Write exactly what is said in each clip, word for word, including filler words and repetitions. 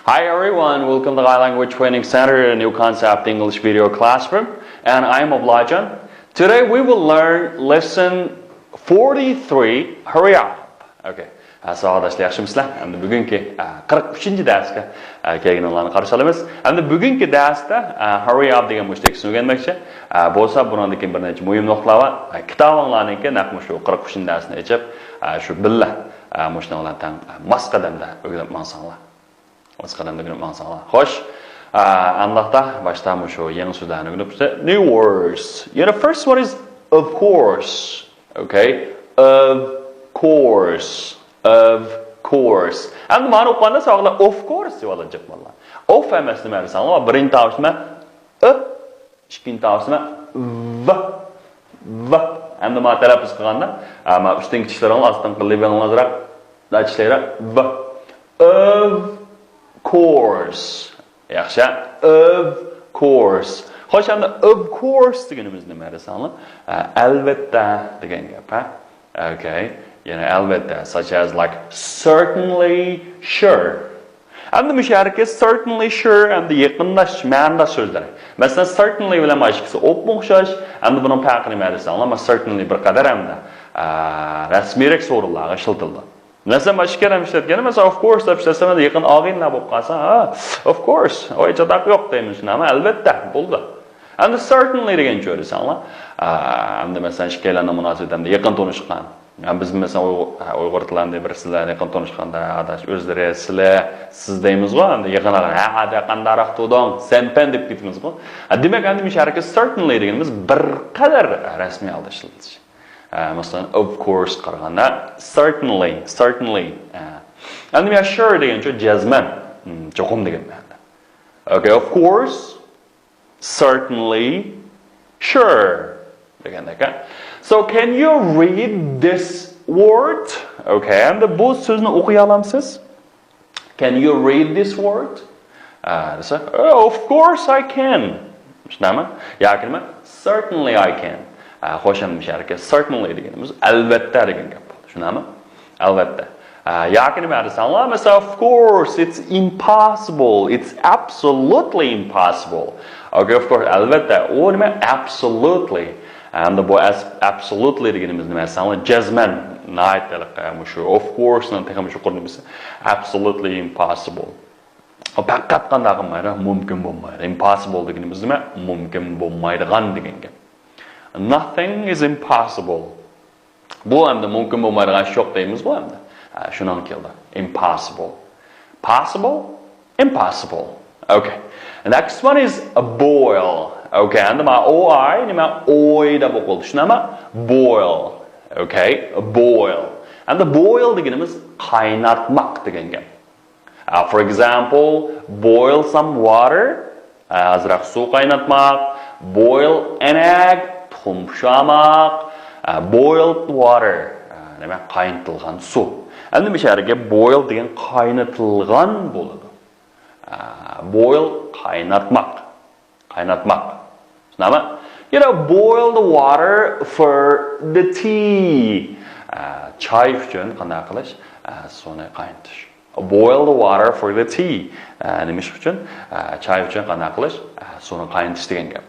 Hi everyone, welcome to Thai Language Training Center, a new concept English video classroom, and I'm Oblajan. Today we will learn lesson forty-three, hurry up. Okay. ھە، ساۋاقداشلار، ياخشىمۇسىلەر؟ ئەمدى بۈگۈنكى، ئە، قىرىق ئۈچىنچى دەرسكە، ئە، كەلگىنىڭلارنى قارشى ئالىمىز. ئەمدى بۈگۈنكى دەرستە، ئە، hurry up دېگەن مۇشۇ تېكىستنى ئۆگەنمەكچى. ئە، بولسا بۇنىڭدىن كېيىن بىر نەچچە مۇھىم نۇقتىلار بار. ئە، كىتابىڭلارنىڭكى نەق مۇشۇ قىرىق ئۈچىنچى دەرسنى ئېچىپ، ئە، شۇ بىللە، ئە، مۇشۇنىڭ بىلەن تەڭ، ئە، ماس قەدەمدە ئۆگىنىپ ماڭساڭلار. ماس قەدەمدە ئۆگىنىپ ماڭساڭلار. خوش. ئە، ئانداقتا باشتا مۇشۇ يېڭى سۆزلەرنى ئۆگىنىپ، new words. You know, first one is of course. Okay? Of course. Of course. ئەمدى مانا ئوقۇغاندا ساۋاقلار of course دەپ ئالىدىغان بولىدۇ. Of ئەمەس نېمە دېسەڭلار، بىرىنچى تاۋۇش نېمە؟ ئۆ. ئىككىنچى تاۋۇش نېمە؟ ۋ. ۋ. ئەمدى مانا تەلەپپۇز قىلغاندا، ئە، مانا ئۈستۈنكى چىشلىرىڭلار، ئاستىنقى لىۋىڭلار ئازراق، دا چىشلىرى ۋ. Of course. ياخشى. Of course. خوش، ئەمدى of course دېگىنىمىز نېمە دېسەڭلار؟ ئە، ئەلۋەتتە دېگەن گەپ، ھە؟ Okay. يەنە ئەلۋەتتە، such as, like, certainly, sure. ئەمدى مۇشۇ يەردىكى certainly، sure ئەمدى يېقىنداش، مەنىداش سۆزلەر. مەسىلەن، certainly بىلەن مانا ئىككىسى ئوپمۇ ئوخشاش. ئەمدى بۇنىڭ پەرقى نېمە دېسەڭلار، مانا certainly بىر قەدەر ئەمدى، ئە، رەسمىيرەك سورۇنلارغا ئىشلىتىلىدۇ. مەسىلەن، مانا ئىككىلەن ئىشلەتكەندە، مەسىلەن، of course دەپ ئىشلەتسەم، ئەمدى يېقىن ئاغىنىلەر بولۇپ قالسا، ھە، of course، ۋاي، چاتاق يوق دەيمىز، شۇنداقمۇ؟ ئەلۋەتتە، بولدى. ئەمدى certainly دېگەنچە دېسەڭلار، ئە، ئەمدى مەسىلەن، ئىككىيلەننىڭ مۇناسىۋىتى ئەمدى يېقىن تونۇشقان. ئەمدى بىز مەسىلەن ئۇيغۇر، ئە، ئۇيغۇر تىلىدا بىر سىلەر يېقىن تونۇشقاندا، ئاداش، ئۆزلىرى، سىلە، سىز دەيمىزغۇ، ئەمدى يېقىن ئاغىنە، ھە، ئادە، قانداقراق تۇردۇڭ، سەن پەن دەپ كېتىمىزغۇ. ھە، دېمەك، ئەمدى مۇشۇ يەردىكى certainly دېگىنىمىز بىر قەدەر رەسمىي ھالدا ئىشلىتىلىش. ئە، مەسىلەن، of course قارىغاندا، certainly، certainly. ئە. ئەمدى مەن sure دېگەنچە جەزمەن، ھىم، چوقۇم دېگەن مەنىدە. Okay, of course, certainly, sure دېگەندەك، ھە. So, can you read this word? Okay, ئەمدى بۇ سۆزنى ئوقۇيالامسىز؟ Can you read this word? ئە، دېسە، "Oh, of course I can." شۇنداقمۇ؟ ياكى نېمە؟ "Certainly I can." ئە، خوش، ئەمدى مۇشۇ يەردىكى certainly دېگىنىمىز ئەلۋەتتە دېگەن گەپ بولدى. شۇنداقمۇ؟ ئەلۋەتتە. ئە، ياكى نېمە دېسەڭلار، مەسىلەن، "Of course, it's impossible. It's absolutely impossible." Okay, of course، ئەلۋەتتە. ئۇ نېمە؟ Absolutely. ئەمدى بۇ as-، absolutely دېگىنىمىز نېمە دېسەڭلار، جەزمەن، ناھايىتى ھېلىقى، مۇشۇ of course نىڭ تېخىمۇ يۇقىرى نېمىسى، absolutely impossible. ئۇ پەقەت قانداق قىلمايدۇ؟ مۇمكىن بولمايدۇ. Impossible دېگىنىمىز نېمە؟ مۇمكىن بولمايدىغان دېگەن گەپ. Nothing is impossible. بۇ ئەمدى مۇمكىن بولمايدىغان ئىش يوق دەيمىزغۇ ئەمدى. ھە، شۇنىڭ كېلىدۇ. Impossible. Possible. Impossible. Okay. Next one is a boil. Okay. ئەمدى مانا O I نېمە؟ Oy دەپ ئوقۇلدى. شۇنداقمۇ؟ Boil. Okay. Boil. ئەمدى boil دېگىنىمىز قايناتماق دېگەن گەپ. Uh, for example, boil some water. ئە، ئازراق سۇ قايناتماق. Boil an egg، تۇخۇم پۇشۇرماق. ئە، boiled water، ئە، نېمە، قاينىتىلغان سۇ. ئەمدى مۇشۇ يەرگە boil دېگەن قاينىتىلغان بولىدۇ. ئە، boil قايناتماق. قايناتماق. شۇنداقمۇ؟ You know, boil the water for the tea. ئە، چاي ئۈچۈن قانداق قىلىش؟ ئە، سۇنى قاينىتىش. Boil the water for the tea. ئە، نېمە ئىش ئۈچۈن؟ ئە، چاي ئۈچۈن قانداق قىلىش؟ ئە، سۇنى قاينىتىش دېگەن گەپ.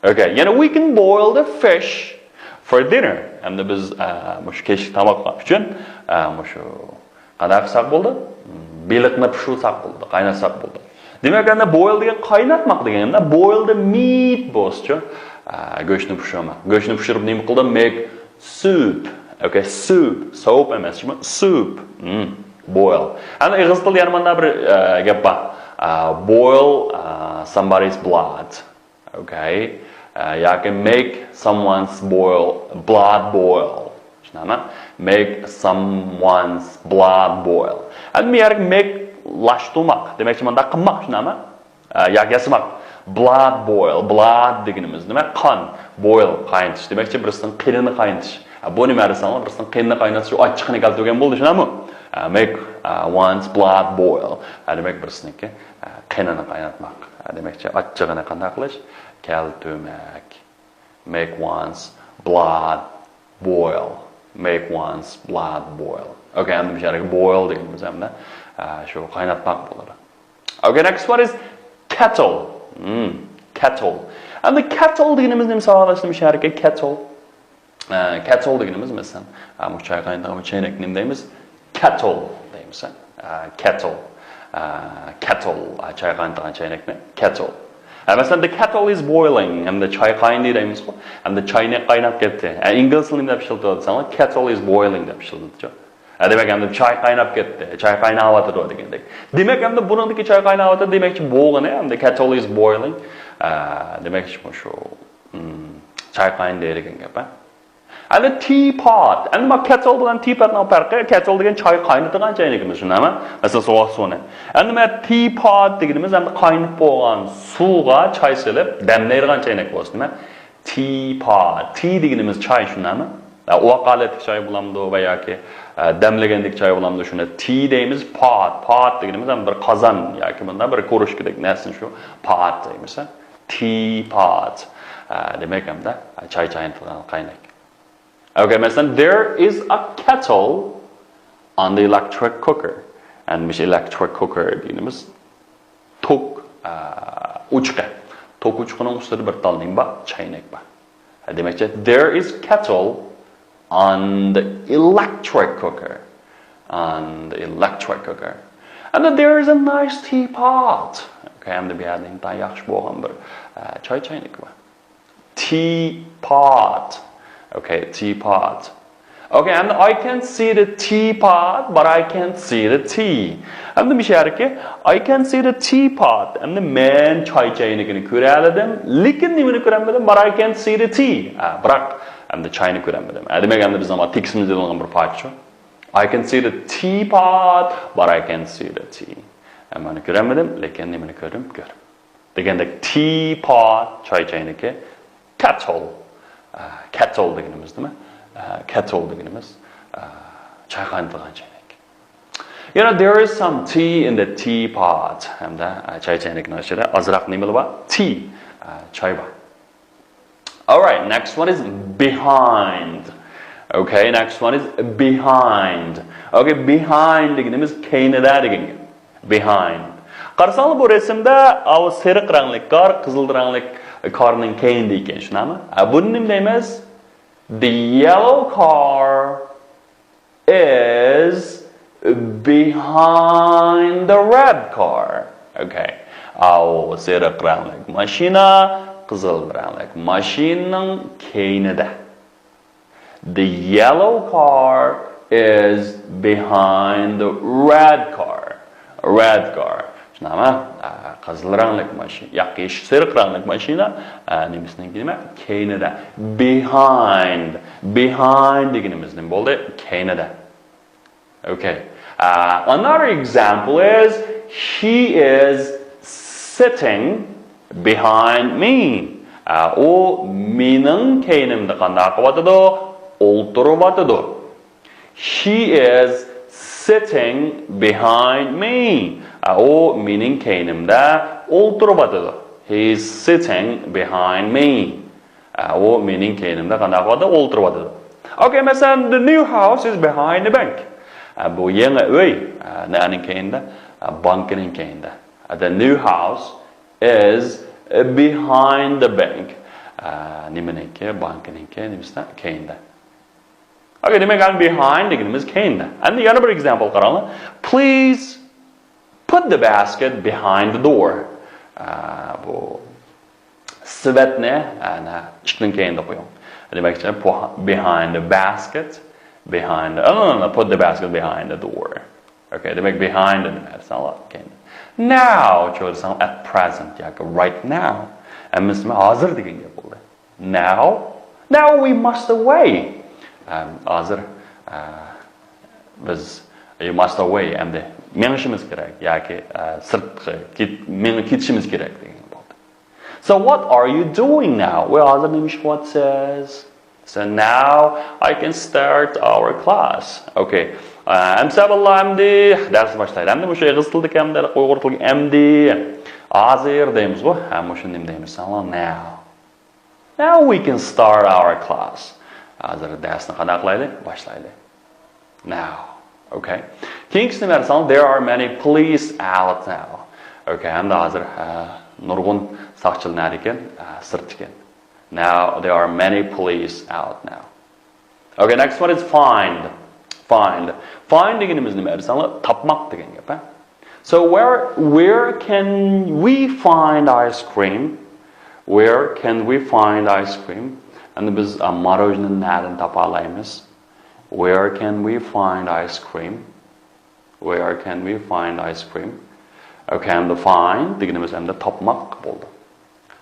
Okay, يەنە we can boil the fish for dinner. ئەمدى بىز، ئە، مۇشۇ كەچلىك تاماق ئۈچۈن، ئە، مۇشۇ قانداق قىلساق بولىدۇ؟ بېلىقنى پىشۇرساق بولىدۇ، قايناتساق بولىدۇ. دېمەك، ئەمدى boil دېگەن قايناتماق دېگەن، ئەمدى boil the meat بولسىچۇ؟ ئە، گۆشنى پىشۇرماق. گۆشنى پىشۇرۇپ نېمە قىلىدۇ؟ Make soup. Okay, soup. Soap ئەمەس، شۇمۇ؟ Soup. Hmm. Boil. ئەنە ئېغىز تىلدا يەنە مانا بىر، ئە، گەپ بار. ئە، boil، ئە، somebody's blood. Okay. ئە، ياكى make someone's boil، blood boil. شۇنداقمۇ؟ Make someone's blood boil. ئەنە بۇ يەرگە make لاشتۇرماق. دېمەكچى، مۇنداق قىلماق، شۇنداقمۇ؟ ئە، ياكى ياسىماق. Blood boil. Blood دېگىنىمىز نېمە؟ قان. Boil، قاينىتىش. دېمەكچى، بىرسىنىڭ قېنىنى قاينىتىش. ئە، بۇ نېمە دېسەڭلار، بىرسىنىڭ قېنىنى قاينىتىش، ئاچچىقىنى كەلتۈرگەن بولدى، شۇنداقمۇ؟ ئە، make، ئە، one's blood boil. ئە، دېمەك، بىرسىنىڭكى، ئە، قېنىنى قايناتماق. ئە، دېمەكچى، ئاچچىقىنى قانداق قىلىش؟ كەلتۈرمەك. Make one's blood boil. Make one's blood boil. Okay، ئەمدى بۇ يەردىكى boil دېگىنىمىز ئەمدى، ئە، شۇ قايناتماق بولىدۇ. Okay, next one is kettle. Hmm, kettle. Endi kettle دېگىنىمىز نېمە ساۋاقداشلىرىم شەھەرگە kettle. Kettle دېگىنىمىز مەسىلەن، چايقايدىغان چەينەك نېمە دەيمىز؟ Kettle دەيمىز. Kettle. Kettle. چايقايدىغان چەينەكنى kettle. مەسىلەن، the kettle is boiling. ئەمدى چاي قاينىدى دەيمىزغۇ. ئەمدى چاينەك قايناپ كەتتى. ئىنگلىز تىلى نېمە دەپ ئىشلىتىۋاتىسەن؟ Kettle is boiling دەپ ئىشلىتىدۇ. ھە، دېمەك، ئەمدى چاي قايناپ كەتتى، چاي قايناۋاتىدۇ دېگەندەك. دېمەك، ئەمدى بۇنىڭدىكى چاي قايناۋاتىدۇ دېمەكچى بولغىنى، ئەمدى kettle is boiling. ئە، دېمەكچى شۇ، ئىم، چاي قاينىدى دېگەن گەپ، ھە. ئەمدى teapot. ئەمدى ما kettle بىلەن teapotنىڭ پەرقى، kettle دېگەن چاي قاينىتىدىغان چەينىكىمىز، شۇنداقمۇ؟ مەسىلەن، سوغۇق سۇنى. ئەمدى ما teapot دېگىنىمىز ئەمدى قاينىتىپ بولغان سۇغا چاي سېلىپ دەملەيدىغان چەينەك بولسا نېمە؟ Teapot. Tea دېگىنىمىز چاي، شۇنداقمۇ؟ ئە، ئۇ ھالەتتىكى چاي بولامدۇ ۋە ياكى، ئە، دەملىگەندىكى چاي بولامدۇ، شۇنى tea دەيمىز. Pot، pot دېگىنىمىز ھەم بىر قازان ياكى مۇنداق بىر كۇرۇشكىدەك نەرسىنى شۇ pot دەيمىز. Teapot. ئە، دېمەك، ھەمدە، ئە، چاي چاينىتىدىغان قاينەك. Okay، مەسىلەن، there is a kettle on the electric cooker. ئەمدى مۇشۇ electric cooker دېگىنىمىز توك، ئە، ئوچىقى. توك ئوچىقىنىڭ ئۈستىدە بىر تال نېمە بار؟ چەينەك بار. دېمەكچى، there is kettle on the electric cooker. On the electric cooker. And then there is a nice teapot. Okay، ئەمدى بۇ يەردە ئىنتايىن ياخشى بولغان بىر، ئە، چاي چاينىكى بار. Teapot. Okay، teapot. Okay، and I can see the teapot, but I can't see the tea. ئەمدى مۇشۇ يەردىكى I can see the teapot. ئەمدى مەن چاي چاينىكىنى كۆرەلىدىم، لېكىن نېمىنى كۆرەلمىدىم؟ But I can't see the tea. ئە، بىراق ئەمدى چاينى كۆرەلمىدىم. ئە، دېمەك، ئەمدى بىزنىڭ تېكىستىمىزدە يېزىلغان بىر پارچە شۇ. I can see the teapot, but I can't see the tea. ئە، مەن كۆرەلمىدىم، لېكىن نېمىنى كۆردۈم؟ كۆردۈم. دېگەندەك، teapot، چاي چاينىكى، kettle، ئە، kettle دېگىنىمىز نېمە؟ ئە، kettle دېگىنىمىز، ئە، چاي قاينىتىدىغان چاينەك. You know, there is some tea in the teapot. ھەمدە، ئە، چاي چاينىكىنىڭ ئىچىدە ئازراق نېمىلا بار؟ Tea، ئە، چاي بار. Alright, next one is behind. Okay, next one is behind. Okay, behind دېگىنىمىز كەينىدە دېگەن گەپ. Behind. قارىساڭلار بۇ رەسىمدە ئاۋۇ سېرىق رەڭلىك كار، قىزىل رەڭلىك كارنىڭ كەينىدە ئىكەن، شۇنداقمۇ؟ ئە، بۇنى نېمە دەيمىز؟ The yellow car is behind the red car. Okay. ئاۋۇ سېرىق رەڭلىك ماشىنا قىزىل رەڭلىك ماشىنىنىڭ كەينىدە. The yellow car is behind the red car. Red car. شۇنداقمۇ؟ ئە، قىزىل رەڭلىك ماشىنا، ياكى سېرىق رەڭلىك ماشىنا، ئە، نېمىسىنىڭ نېمە؟ كەينىدە. Behind. Behind دېگىنىمىز نېمە بولدى؟ كەينىدە. Okay. ئە، another example is he is sitting behind me. ئە، ئۇ مېنىڭ كەينىمدە قانداق قىلىۋاتىدۇ؟ ئولتۇرۇۋاتىدۇ. He is sitting behind me. ئە، ئۇ مېنىڭ كەينىمدە ئولتۇرۇۋاتىدۇ. He is sitting behind me. ئە، ئۇ مېنىڭ كەينىمدە قانداق قىلىۋاتىدۇ؟ ئولتۇرۇۋاتىدۇ. Okay، مەسىلەن، the new house is behind the bank. ئە، بۇ يېڭى ئۆي، ئە، نەنىڭ كەينىدە؟ ئە، بانكىنىڭ كەينىدە. ئە، the new house is behind the bank. ئە، نېمىنىڭكى؟ بانكىنىڭكى نېمىسىدە؟ كەينىدە. Okay، دېمەك، ئەمدى behind دېگىنىمىز كەينىدە. ئەمدى يەنە بىر example قاراڭلار. Please put the basket behind the door. ئە، بۇ سېۋەتنى، ئە، نە، ئىشىكنىڭ كەينىدە قويۇڭ. دېمەكچى، behind the basket, behind the, no, no, no, put the basket behind the door. Okay، دېمەك، behind دېدىم، ھەر ساڭلار كەينىدە. Now، چۆرسەڭ at present ياكى right now. ئەمەسمۇ ھازىر دېگەن گەپ بولدى. Now, now we must away. ئەم، ھازىر، ئە، بىز، you must away، ئەمدى مېڭىشىمىز كېرەك ياكى، ئە، سىرتقا كېت-، مېڭىپ كېتىشىمىز كېرەك دېگەن بولدى. So what are you doing now? ۋە ھازىر نېمە ئىش قىلىۋاتىسىز؟ So now I can start our class. Okay. ئە، ئەمسە باللا ئەمدى دەرس باشلايلى. ئەمدى مۇشۇ ئېغىز تىلدىكى ئەمدى، ئۇيغۇر تىلىدىكى ئەمدى، ھازىر دەيمىزغۇ. ھە، مۇشۇنى نېمە دەيمىز؟ ساڭلار now. Now we can start our class. ھازىر دەرسنى قانداق قىلايلى؟ باشلايلى. Now. Okay. كېيىنكىسىنى بەرسەڭ، there are many police out now. Okay, ھەمدە ھازىر نۇرغۇن ساقچىلار نەدىكەن؟ سىرتتىكەن. Now there are many police out now. Okay, next one is find. Find. Find دېگىنىمىز نېمە دېسەڭلار، تاپماق دېگەن گەپ. So where where can we find ice cream? Where can we find ice cream? ئەمدى بىز ماروژنىنى نەدىن تاپالايمىز? Where can we find ice cream? Where can we find ice cream? Okay, and the find دېگىنىمىز ئەمدى تاپماق بولدى.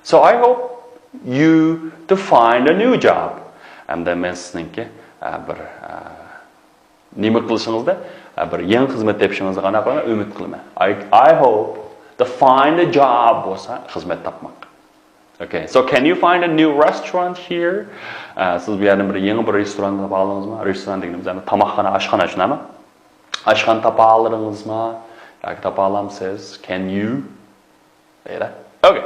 So I hope you to find a new job. ئەمدى مەن سىزنىڭكى بىر نېمە قىلىشىڭىزدا، بىر يېڭى خىزمەت تېپىشىڭىزنى قانداق قىلىمەن؟ ئۈمىد قىلىمەن. I I hope to find a job بولسا خىزمەت تاپماق. Okay, so can you find a new restaurant here? سىز بۇ يەردىن بىر يېڭى بىر رېستوران تاپالدىڭىزمۇ؟ رېستوران دېگىنىمىز يەنى تاماقخانا، ئاشخانا، شۇنداقمۇ؟ ئاشخانا تاپالدىڭىزمۇ؟ ياكى تاپالامسىز؟ Can you? Okay.